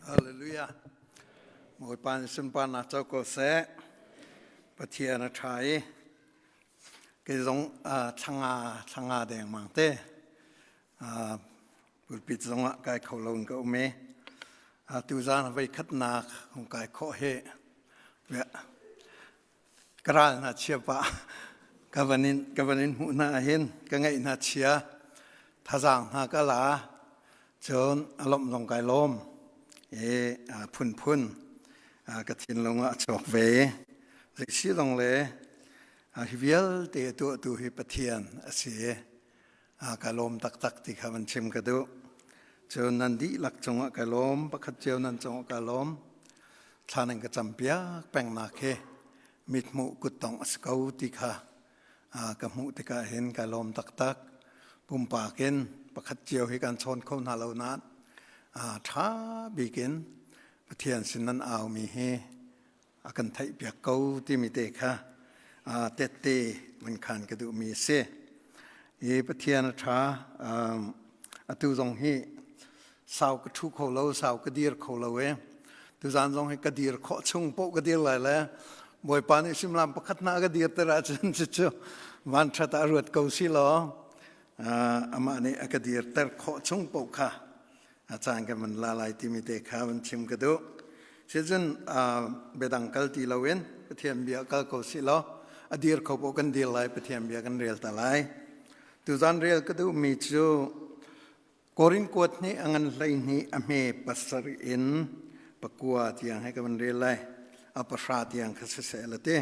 Hallelujah. Bawipa nih sunparnak co ko seh. Pathian a ṭha i kei zong thlanga thlanga dengmang te pulpit zongah kai kho lo in ka um i tuzaan voi khatnak hung kai khawh hi Ka ral hna chia pah ka van in ka van in hmuh hna ahhin ka ngaih hna chia thazaang hna ka la cun a lawmh zong kai lawm i phunphun ka thinlung ah a chuak ve. Zeisi zong le hi vialte a tuahtu hi Pathian a si i ka lawm taktak ti kha van chim ka duh. Cun nan dihlak cungah ka lawm, pakhat cio nan cungah ka lawm. Thla nan ka campiak pengnak hi mithmuh kuttongh a si ko ti kha ka hmuh tikah hin ka lawm taktak. Pumpak in pakhat cio hi kan chawn kho hna lo nain ṭha bik in Pathian sin nan aumi hi a kan theihpiak ko timi te kha tette man khan ka duhmi a si. I Pathian a ṭha. Atu zong hi sau ka ṭhu kho lo, sau ka dir kho lo e. Tuzaan zong hi ka dir khawh chung paoh ka dir lai le Bawipa nih simlam pakhat hna ka dir ter ahcun cucu vanṭhat ah ruat ko si law amah nih a ka dirter khawh chung paoh kha a caan kan van la lai timi te kha van chim ka duh. Sicun biadang kal ti loin Pathian bia kal ko si law a dir kho paoh kan dir lai Pathian bia kan rel ta lai. Tuzan rel ka duhmi cu Korin kuat nih a ngan 12 a hme pasarih in pakua tiang he ka van rel lai. A pahra tiang kha siseh la ti.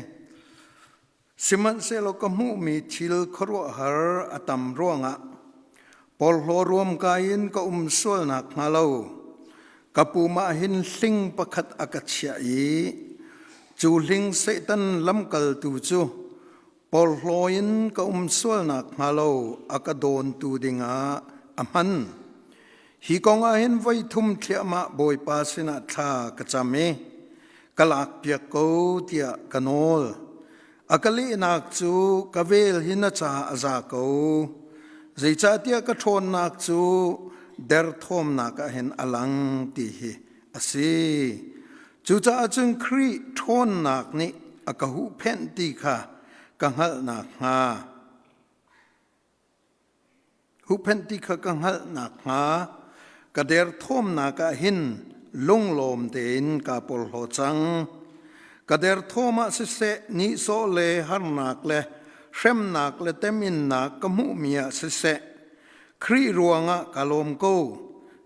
Sihmanhsehlaw ka hmuhmi thil khuaruahhar a tam ruangah porhlaw ruamkai in ka um sual nakhnga lo ka pum ah hin hling pakhat a ka chiah i cu hling Satan lamkaltu cu porhlaw in ka um sual nakhnga lo a ka dawntu dingah a hman. Hi kong ah hin voi thum thliahmah Bawipa sinah thla ka cam i ka lakpiak ko tiah ka nawl. A ka lehnak cu ka vel hi na caah a za ko. Zeicahtiah ka ṭhawnnak cu derthawmnak ah hin a lang ti hi a si. Cucaah cun Khrih ṭhawnnak nih a ka huhphenh ti kha ka hngalh nakhnga Huhphenh ti kha ka hngalh nakhnga ka derthawmnak ah hin lunglawm tein kaa porhlaw cang. Ka derthawm ah siseh, nihsawh le harnak le hremnak le teminnak ka hmuhmi ah siseh, Khrih ruangah ka lawm ko,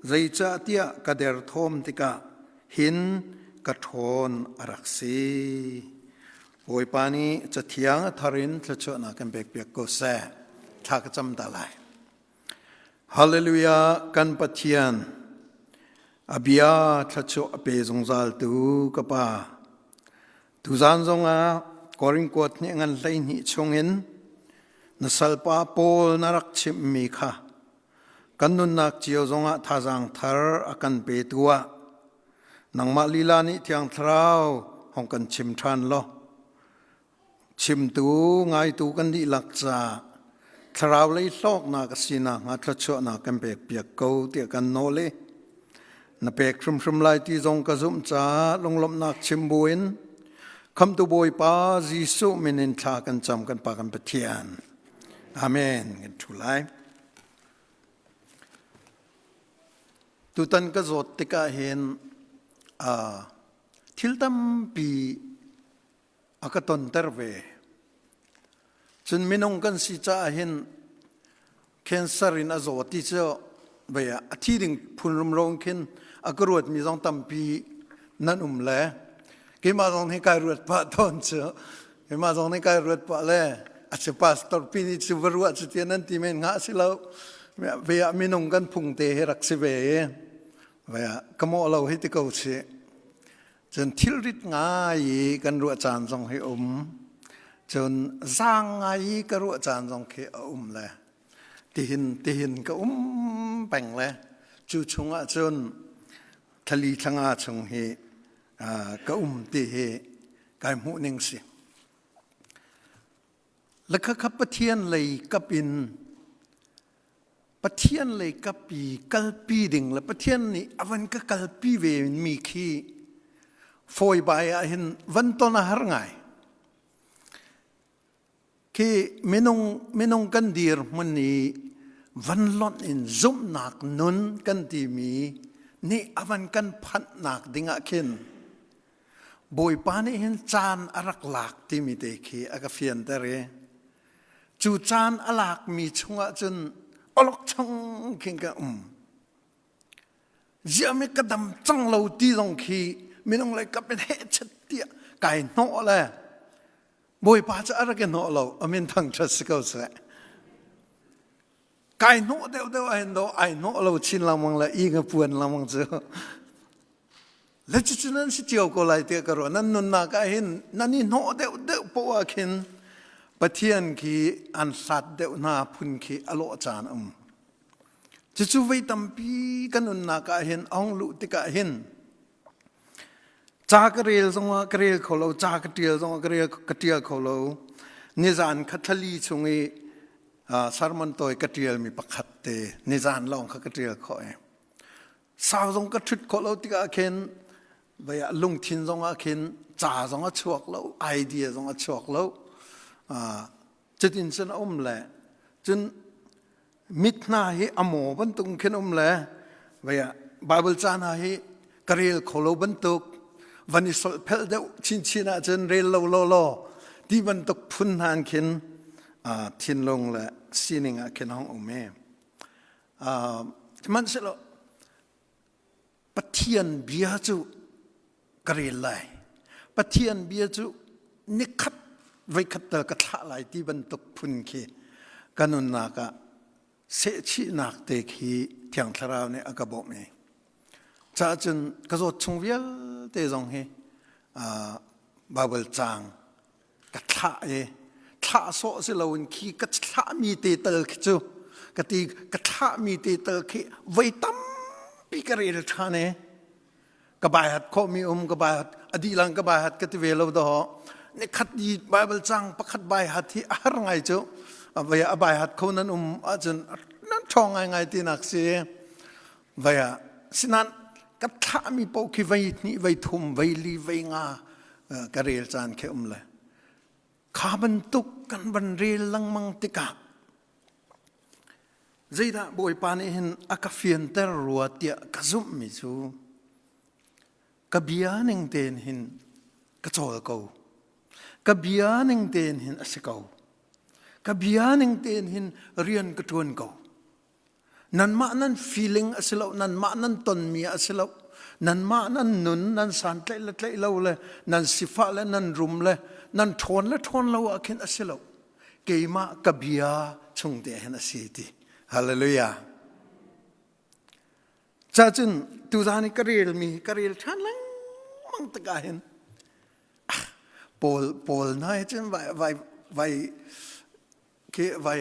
zeicahtiah ka derthawm tikah hin ka ṭhawn a rak si. Bawipa nih Cathiang a thar in thluachuahnak kan pekpiak ko seh. Thla ka cam ta lai. Hallelujah kan Pathian a bia thluachuah a pe zungzal tu ka pa. Tuzan zongah Korin kuat nih ngan 12 chungin na salpa Paul na rak chimhmi kha kan nunnak cio zongah thazaang thar a kan pe tu ah Nangmah lila nih Thiang Thlarau hong kan chim ṭhan law, chimtu ngaitu kan dihlak ca thlarau lei hlawknak a si nakhnga thluachuahnak kan pekpiak ko tiah kan nawl i na pek hrimhrim lai ti zong ka zumh caah lunglawmhnak chim buin Khamtu Bawipa Jesuh min in thla kan cam kan Pa kan Pathian. Amen. Kan ṭhu lai. Tutan ka zawt tikah hin thil tampi a ka tonter ve. Cun minung kan si caah hin cancer in a zaw ti cu vei ah a thi ding phun rumro in khin a ka ruatmi zong tampi nan um le keimah zong nih kai ruat pah tawn cu keimah zong nih kai ruat pah le a si pastor pi nih cu va ruah cu tiah nan ti men hnga si lo ve ah minung kan phung te hi rak si ve i ve ah ka mawh lo hi ti ko si cun thilrit ngai i kan ruah caan zong hi um cun zaang ngai i ka ruah caan zong khi a um le tihin tihin ka um peng le cu chungah cun thlali thlanga chung hi ka um ti hi kai hmuh ning si. Lakha kha Pathian lei kap in Pathian lei kapi kalpi ding le Pathian nih a van ka kalpi ve mi khi fawi bai ah hin van ton a har ngai. Khi minung minung kan dir hmun i van lonh in zumhnak nun kan timi nih a van kan phanhnak ding ah khin Bawipa nih hin caan a rak lak timi te khi a ka fianter i cu caan a lakmi chungah cun awlokchong khin ka um. Ziami ka dam cang lo ti zong khi minung lei kap in hehchet tiah kai hnawh le Bawipa cu a rak i hnawh lo amin thangṭhat si ko seh. Kai hnawh deuh deuh ahin do ai hnawh lo chin lengmang le i nga puan lengmang cu. Le cucu nan si cio ko lai tiah ka ruah. Nan nunnak ah hin nan i hnawh deuh deuh poah ah khin Pathian khi an hlat deuh hna phun khi a lawh caan a um. Cucu voi tampi kan nunnak ah hin a hung luh tikah hin ca ka rel zongah ka rel kho lo, ca ka ṭial zongah ka rel ka ṭial kho lo. Nizan kha thlali chung i sermon tawi ka ṭialmi pakhat te nizan lawng kha ka ṭial khawh i sau zong ka ṭhut khawh lo tikah khin vei ah lungthin zongah khin ca zong a chuak lo, idea zong a chuak lo. Cutin cun a um le cun mit hna hi a maw bantuk khin um le vei ah Bible ca hna hi ka rel kho lo bantuk van i solhphelh deuh chinchin ahcun rel lo law law ti bantuk phun hna in khin thinlung le sining ah khin hong um i sihmanhsehlaw Pathian bia cu ka rel lai Pathian bia cu nikhat voikhat tal ka thlah lai ti bantuk phun khi ka nunnak ah sehchihnak te khi Thiang Thlarau nih a ka bawmh i caah cun ka zawt chung vialte zong hi Bible caang ka thlah i thlah sawh si loin khi ka thlahmi te tal khi cu ka ti ka thlahmi te tal khi voi tampi ka rel ṭhan i ka baihat khawhmi um ka baihat a dihlang ka baihat ka ti ve lo dawh nikhat i Bible cang pakhat baihat hi a har ngai cu vai a baihat kho nan um ahcun nan ṭhawng ngai ngai tinak si vai ah sinan ka thlahmi paoh khi vei hnih vei thum vei li vei nga ka rel caan khi um le kha bantuk kan van rel lengmang tikah zeidah Bawipa nih hin a ka fianter rua tiah ka zumhmi cu ka bia ning tein hin ka cawl ko ka bia ning tein hin a si ko ka bia ning tein hin rian ka ṭuan ko Nanmah nan feeling a si lo, nanmah nan tonmi a si lo, nanmah nan nun, nan santlaih le tlaih lo le, nan sifah le nan rum le, nan ṭhawn le ṭhawn lo ah khin a si lo. Keimah ka bia chung te hin a si ti. Hallelujah. Cacun tuzan i ka relmi ka rel ṭhan lengmang tikah hin Paul Paul hna hi cun vai vai vai khi vai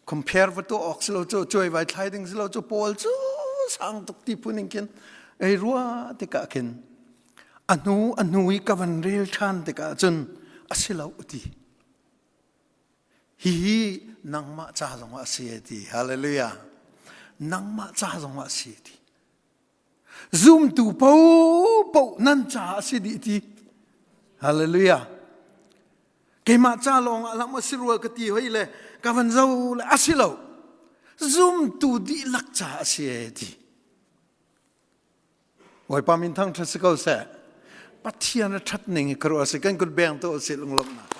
compare va tuah awk si lo cu cuai vai thlai ding si lo cu pawl cu sang tuk ti phun in khin ei rua tikah khin a hnu a hnu i ka van rel ṭhan tikah cun a si lo ti hihi nangmah ca zongah a si ti hallelujah nangmah ca zongah a si ti Zumtu paohpaoh nan caah a si dih ti. Hallelujah. Keimah ca lawng ah lam a si rua ka ti hoi le ka van zo le a si lo. Zumtu dihlak ca a si e ti. Bawipa min thang ṭhat si ko seh. Pathian a ṭhat ning hi ka ruah si kan kut beng to si lunglawmhnak.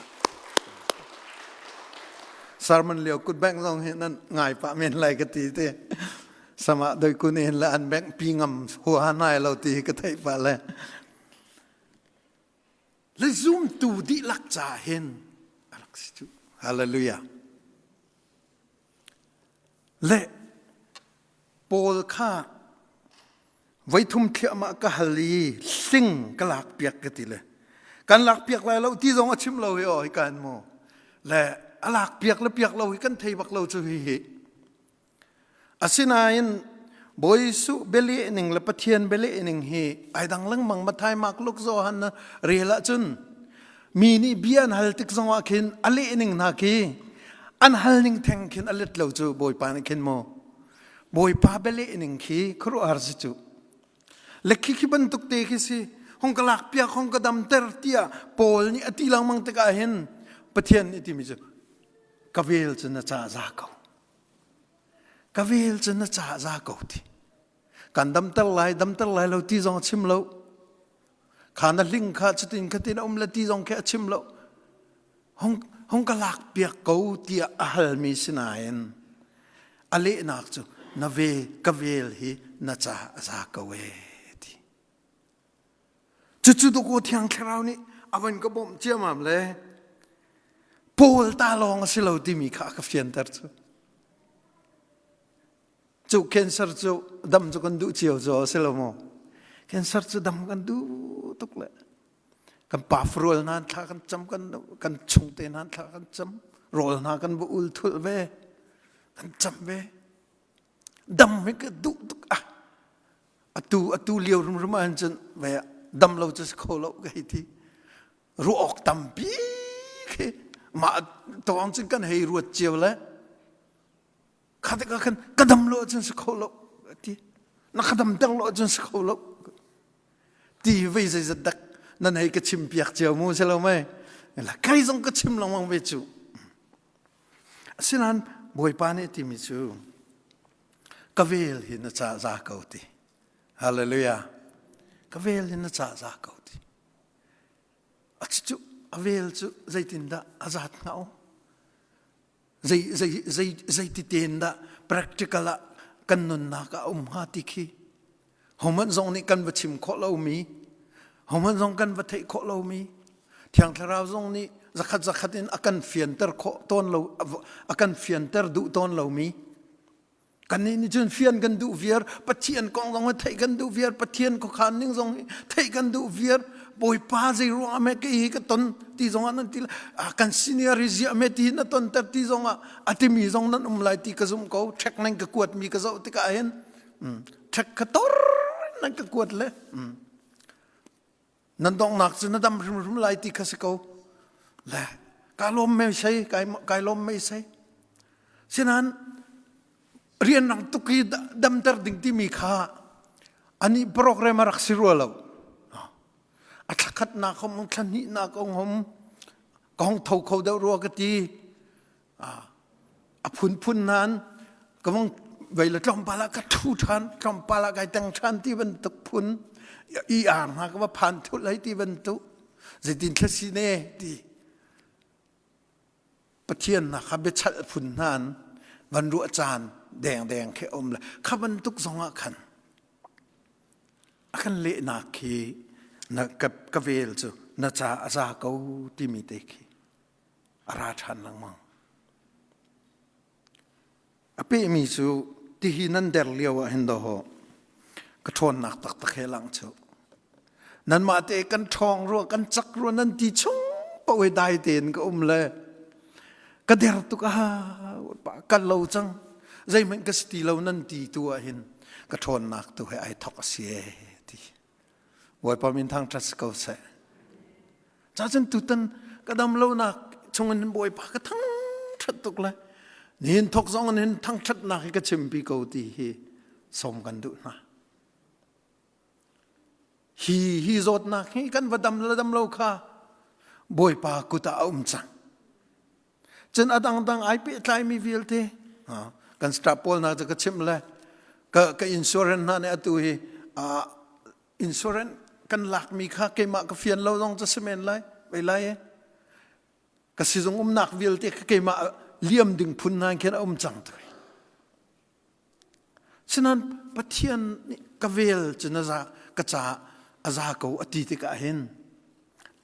Sermon lio kut beng zong hi nan ngai pah men lai ka ti te. Sama doi kun in le an bengh pi ngam huaha nai lo ti hi ka theih pah le le zumtu dihlak ca hin a rak si cu hallelujah le Paul kha voithum thliahmah ka hal i hling ka lak piak ka ti le kan lak piak lai lo ti zong a chim lo hi aw hi kan mu le a lak piak le piak lo hi kan thei bak lo cu hi hi Asinain Bawi Jesuh bialeh ning le Pathian bialeh ning hi ai dang lengmang Matthai, Mark, Luke, Johan na rel ahcun mi nih bia an hal tik zongah khin a leh ning hna khi An hal ning theng khin a let lo cu Bawipa nih khin maw Bawipa bialeh ning khi khuaruahhar si cu. Le khi khi bantuk te khi si hong ka lak piak hong ka damter tiah Paul nih a ti lengmang tikah hin Pathian nih timi cu ka vel cu na ca za ko. Ka vel cu na ca za ko ti. Kan damter lai damter lai lo ti zong a chim lo. Kha na hling kha cutin khatin a um le ti zong khi a chim lo. Hong, hong ka lak piak ko tiah a halmi sinain a lehnak cu na ve ka vel hi na ca a za ko e ti. Cucu dawkaw thiang thlarau nih a van ka bawmh ciamam le Paul ta lawng a si lo timi kha a ka fianter cu. Cu cancer cu dam cu kan duh cio cu a si lo maw? Cancer cu dam kan duh tuk le kan pa rawl hna thla kan cam kan kan chungte hna thla kan cam rawl hna kan va ul thul ve kan cam ve dam hi ka duh tuk ah atu atu lio rumrum ah cun ve dam lo cu si kho lo ka hei ti ruah awk tampi khi mah tawng cun kan hei ruat cio le kha tikah khan ka dam lo ahcun si kho lo ti na ka dam ter lo ahcun si kho lo ti vei zeizat dak nan hei ka chim piak cio mu si lo mei la kai zong ka chim lengmang ve cu asinain bawipa nih timi cu ka vel hi na ca za ko ti hallelujah ka vel hi na ca za ko ti a cu a vel cu zeitindah a zat hnga o zei zei zei zeiti tein dah practical ah kan nunnak ah a um hnga ti khi hohmanh zong nih kan va chim khawh lomi hohmanh zong kan va theih khawh lomi thiang thlarau zong nih zakhat zakhat in a kan fianter khawh tawn lo a kan fianter duh tawn lomi Kannih nih cun fian kan duh viar, Pathian kong zong hi theih kan duh viar, Pathian khuakhan ning zong hi theih kan duh viar. Bawipa zei ruang ah meh kei hi ka ton ti zong ah nan ti kan senior hi ziah me ti na ton ter ti zong ah a timi zong nan um lai ti ka zum ko. Ṭhek nan ka kuat mi ka zoh tikah hin ṭhek ka tor nan ka kuat le nan donghnak cu na dam hrimhrim lai ti kha si ko le ka lawm mei sei kai lawm mei sei sinan rianrang tuk i damter ding timi kha ani program a rak si rua lo a thlakhat nak hom thla hnih nak ong hom ka hong tho kho deuh rua ka ti A phunphun nain ka vong vei le tlawmpal ah ka ṭhu ṭhan, tlawmpal ah kai teng ṭhan ti bantuk phun i ar hna ka va phan thulh hei ti bantuk zeitin thlasi ne ti Pathian na kha biachalh phun hna an van ruah caan dengdeng khi um le kha bantuk zong ah khan a kan lehnak khi na ka, ka vel cu na ca a za ko timi te khi a ra ṭhan lengmang. A pehmi cu tihi nan der lio ah hin dawh ka ṭhawnnak taktak he lang cu. Nanmah te kan ṭhawng rua kan cak rua nan ti chung paoh hi dai tein ka um le ka der tuk ah ka lo cang zeihmanh ka si ti lo nan ti tu ah hin ka ṭhawnnak tu he ai thok a si e ti. Bawipa min thangṭhat si ko seh. Cacun tutan ka dam lonak chungin Bawipa ka thangṭhat tuk le nihin thok zong in hin thangṭhatnak hi ka chimpi ko ti hi sawm kan duh hna. Hi hi zawtnak hi kan va dam le dam lo kha Bawipa kut ah a um cang. Cun a dangdang ai pehtlaimi vialte kan staff pawl hna cu ka chimh le ka, ka insurance hna nih atu hi insurance kan lakmi kha keimah ka fian lo zong cu si men lai vei lai e ka sizung umnak vialte kha keimah liam ding phun hna khin a um cang tu Sinain Pathian nih ka vel cu na za ka ca a za ko a ti tikah hin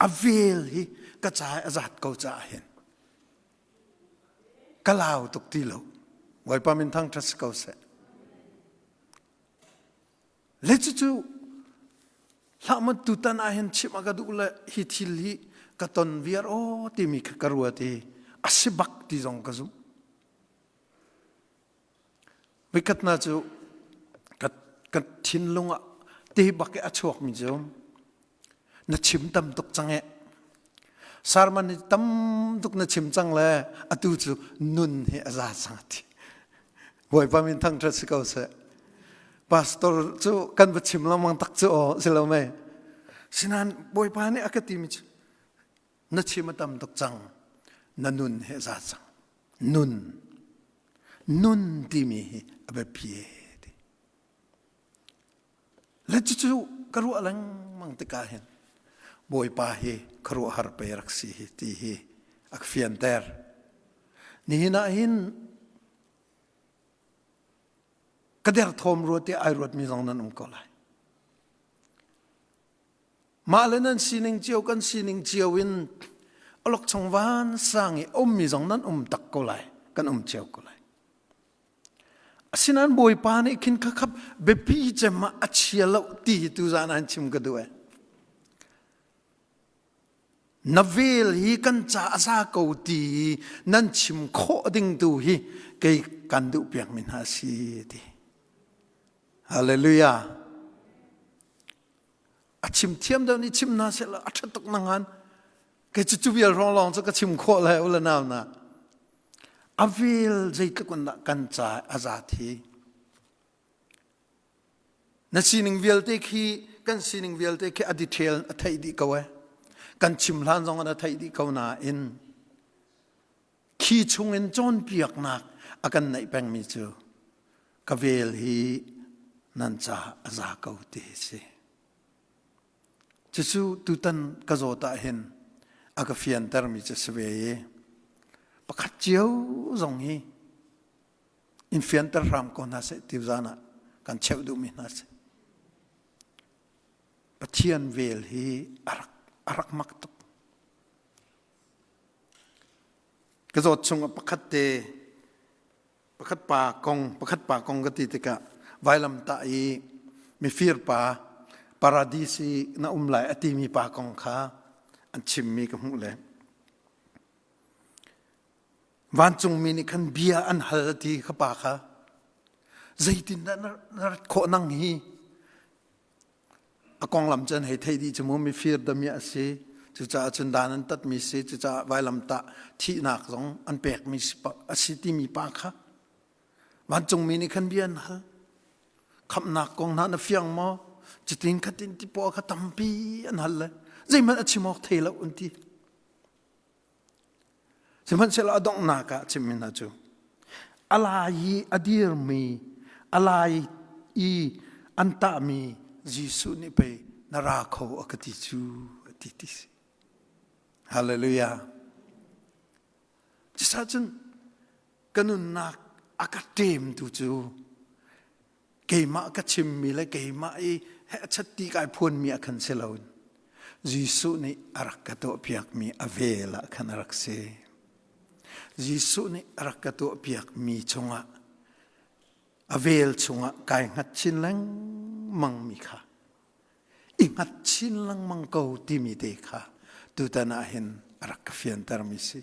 a vel hi ka ca a zat ko caah hin ka lau tuk ti lo. Bawipa min thangṭhat si ko seh. Le cucu hlah maw tutan ah hin chimh a ka duh le hi thil hi ka ton viar aw timi kha ka ruat i a si bak ti zong ka zumh. Voikhat hna cu ka, ka thinlung ah te bak i a chuakmi cu na chim tam tuk cang eh. Sermon hi tam tuk na chim cang le atu cu nun hi a za cang ti. Bawipa min thangṭhat si ko seh. Pastor cu kan va chim lengmang tak cu aw si lo mei. Sinain Bawipa nih a ka timi cu na chim a tam tuk cang. Na nun hi a za cang. Nun. Nun timi hi a biapi ti. Le cucu ka ruah lengmang tikah hin Bawipa hi khuaruahhar pei rak si hi ti hi a ka fianter. Nihin ah hin ka derthawm rua tiah ai ruatmi zong nan um ko lai. Mah le nan sining cio kan sining cio in awlokchong vansang i ummi zong nan um tak ko lai. Kan um cio ko lai. Asinain Bawipa nih khin khakhap biapi cem ah a chia lo ti hi tuzaan ah chim ka duh. Na vel hi kan ca a za ko ti nan chim khawh ding tu hi kei kan duh piak mi hna si ti. Hallelujah. A chim thiam deuh nih chim hna seh a ṭha tuk na ngan. Kei cu cu vial hrawng lawng cu ka chim khawh lai u le nau na. A vel zeitluk in dah kan ca a zat hi. Na sining vialte khi kan sining vialte khi a detail a theih dih ko eh. Kan chim hlan zong in a theih dih ko nain khi chungin cawnpiaknak a kan neih pengmi cu ka vel hi nan ca a za ko ti hi si. Cucu tutan ka zawt ah hin a ka fiantermi cu si ve i pakhat cio zong hi in fianter hram ko hna seh ti zan ah kan cheuh duhmi hna si. Pathian vel hi a rak, a rak mak tuk. Ka zawt chung ah pakhat te pakhat pa kong pakhat pa kong ka ti tikah vailamtah i mifir pa paradis i na um lai a timi pa kong kha an chimmi ka hmuh le vancungmi nih khan bia an hal a ti kha pa kha zeitindah na rat khawh nang hi A konglam cu an hei theih dih cu mu mifir damiah a si. Cucaah cun dan an tatmi si. Cucaah vailamtah thihnak zong an pekmi a si timi pa kha vancungmi nih khan bia an hal. Khamhnak kong hna na fiang maw? Cutin khatin ti pawl kha tampi an hal le zeihmanh a chim awk thei lo an ti. Sihmanhsehlaw a donghnak ah chimmi hna cu a lai i a dirmi a lai i an tahmi Jesuh nih pei na ra kho a ka ti cu a ti ti si. Hallelujah. Cucaah cun ka nunnak a ka ṭemtu cu keimah ka chimmi le keimah i hehchat ti kai phuanmi ah khan si loin Jesuh nih a rak ka tuahpiakmi a vel ah khan a rak si. Jesuh nih a rak ka tuahpiakmi chungah a vel chungah kai hngat chin lengmang mi kha i hngat chin lengmang ko timi te kha tutan ah hin a rak ka fiantermi si.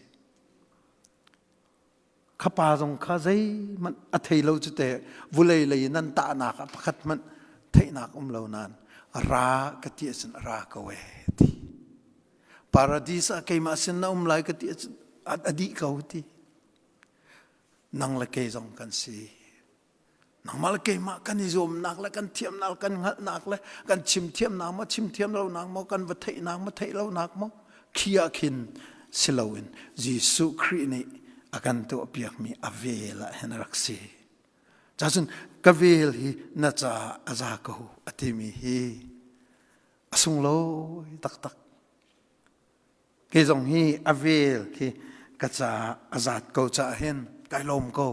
Kha pa zong kha zeihmanh a thei lo cu te vulei lei in nan tahnak ah pakhat hmanh theihnak um lo nain ra ka ti ahcun a ra ko ee ti. Paradis ah keimah sin na um lai ka ti ahcun a dih ko ti. Nang le kei zong kan si. Nangmah le keimah kan i zuamnak le kan thiamnak kan hngalhnak le kan chim thiamnak maw chim thiam lonak maw kan va theihnak maw theih lonak maw khi ah khin si loin Jesuh Khrih nih a kan tuahpiakmi a vel ah hin a rak si. Cacun ka vel hi na caah a za ko a timi hi a sunglawi taktak. Kei zong hi a vel khi ka caah a zat ko caah hin kai lawm ko.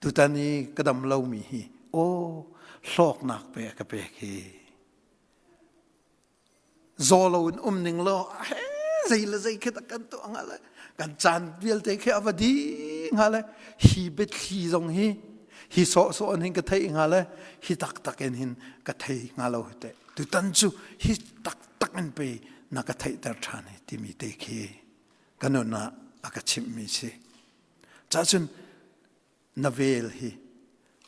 Tutan i ka dam lomi hi aw hlawknak pe ka pek hi. Zaw lo in um ning law he zei le zei khi kan tuah hnga le kan caan vialte khi a va di hnga le hi biathli zong hi hi sawhsawh in hin ka theih hnga le hi taktak in hin ka thei hnga lo hi teh tutan cu hi taktak in pei na ka theihter ṭhan hi timi te khi ka nun ah a ka chimhmi si. Cacun na vel hi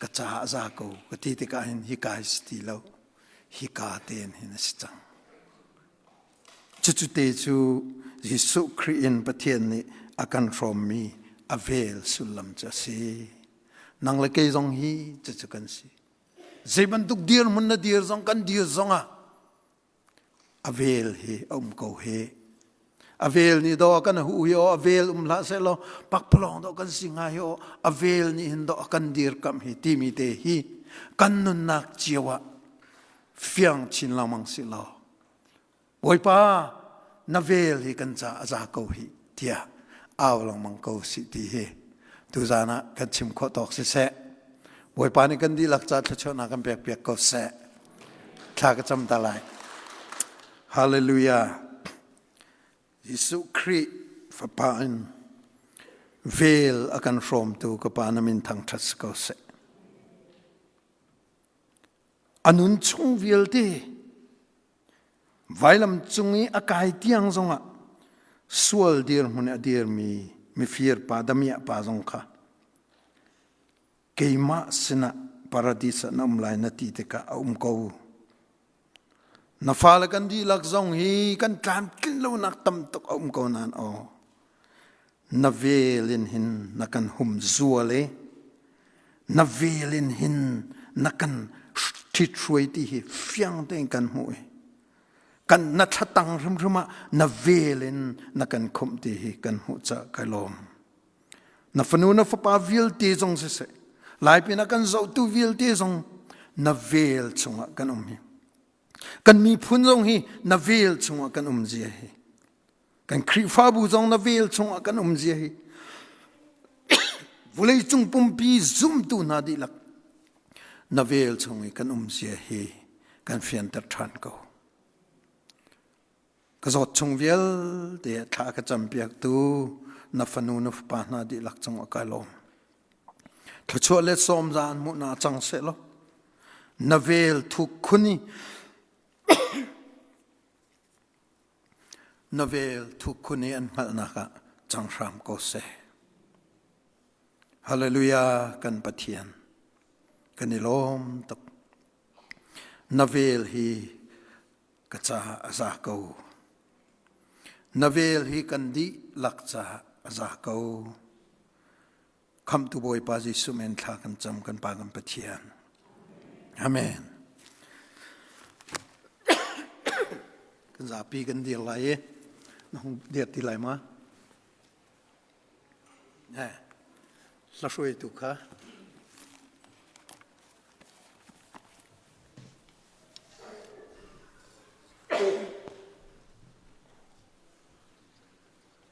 ka caah za ko ka ti tikah hin hika hi si ti lo hika tein hin a si cang. Cucu te cu Jesuh Khrih in Pathian nih a kan hrawmmi a vel sullam cu a si. Nang le kei zong hi cucu kan si. Zei bantuk dirhmun na dir zong kan dir zong ah a vel hi a um ko hi. A vel nih dawh a kan hu hi aw a vel um hlah sehlaw pakpalawng dawh kan si hnga hi aw a vel nih hin dawh a kan dirkamh hi timi te hi kan nunnak cio ah fiang chin lengmang si law Bawipa na vel hi kan ca a za ko hi tiah au lengmang ko si ti hi tuzan ah kan chim khawh tawk siseh Bawipa nih kan dihlak ca thluachuahnak kan pek piak ko seh. Thla ka cam ta lai. Hallelujah. Jesuh Khrih Fapa in vel a kan hrawmtu ka Pa na min thangṭhat si ko seh. A nun chung vialte vailam cung i a kai tiang zongah sual dirhmun a dirmi mifir pa damiah pa zong kha keimah sinah paradis ah na um lai na ti tikah a um ko. Na fale kan dihlak zong hi kan tlamtlin lonak tam tuk a um ko nain aw na vel in hin na kan hum zual i na vel in hin na kan ṭhithruai ti hi fiang tein kan hmuh i kan na thlatang hrimhrim ah na vel in na kan khumh ti hi kan hmuh ca kai lawm. Na fanu na fapa vialte zong siseh, lai pinah kan zohtu vialte zong na vel chungah kan um hi. Kan miphun zong hi na vel chungah kan um zia hi. Kan Khrihfabu zong na vel chungah kan um zia hi. Vulei cung pumpi zumtu hna dihlak na vel chung i kan um zia hi kan fianter ṭhan ko. Ka zawt chung vialte thla ka campiaktu na fanu na fapa hna dihlak cung ah kai lawm. Thluachuah le sawm zaan hmuh na cang seh law na vel thuk khun i na vel thuk khun i an hngalhnak ah cang hram ko seh. Hallelujah kan Pathian kan i lawm tuk. Na vel hi ka caah a za ko. Na vel hi kan dihlak caah a za ko. Khamhtu Bawipa Jesuh men thla kan cam kan Pa kan Pathian. Amen. Kan zapi kan dir lai i na hung dir ti lai ma? Eh, hla hruaitu kha.